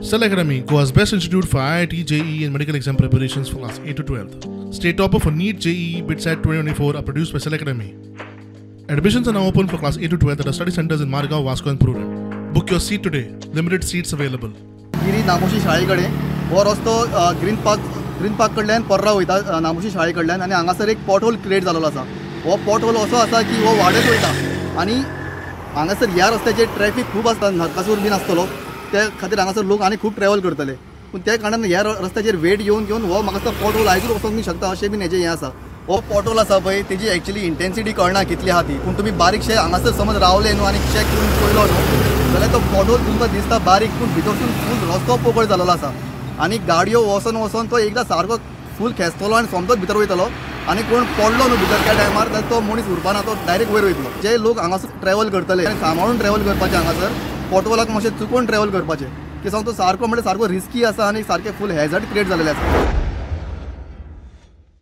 Cell Academy, Goa's best institute for IIT, JEE and medical exam preparations for class 8 to 12. State topper for NEET, JEE, BITSAT 2024 are produced by Cell Academy. Admissions are now open for class 8 to 12 at our study centers in Margao, Vasco and Prudent. Book your seat today. Limited seats available. Giri Namoshi शाळे कडेन हो रस्तो green park कडल्यान पर्रा वयता नामोशी शाळे कडल्यान आनी हांगासर एक पॉटहोल क्रिएट जाल्लो आसा. हो पॉटहोल असो आसा की हो वाडत वयता आनी हांगासर ह्या रस्त्याचेर ट्रॅफिक खूब आसता, नरकासूर बीन आसतलो, त्या खातीर हांगासर लोक आनी खूब ट्रॅवल करतले. पूण त्या कारणान ह्या रस्त्याचेर वेट घेवन घेवन हो म्हाका दिसता पॉटहोल आयजूच वचोंक शकता अशें बीन हेजें हें आसा. हो पॉटहोल आसा पळय तेजी एक्चुअली इंटेन्सिटी कळना कितली आहा ती, पूण तुमी बारीकशे हांगासर समज रावले न्हू आनी चॅक करून पळयलो न्हू जाल्यार तो पॉटहोल तुमकां दिसता बारीक, पूण भितरसून फूल रस्तो पोकळ जाल्लो आसा आनी गाडयो वचोन वचोन तो एकदां सारको फूल खेचतलो आनी सोमतोच भितर वयतलो आनी कोण पडलो न्हू भितर त्या टायमार जाल्यार तो मनीस उरपाना, तो डायरेक्ट वयर वयतलो. जे लोक हांगासर ट्रॅवल करतले सांबाळून ट्रॅवल करपाचें, हांगासर पॉटहोलाक मातशें चुकोवन ट्रॅवल करपाचें, की सांग तो सारको म्हणजे सारको रिस्की आसा आनी सारकें फूल हॅजर्ड क्रिएट जाल्लें आसा.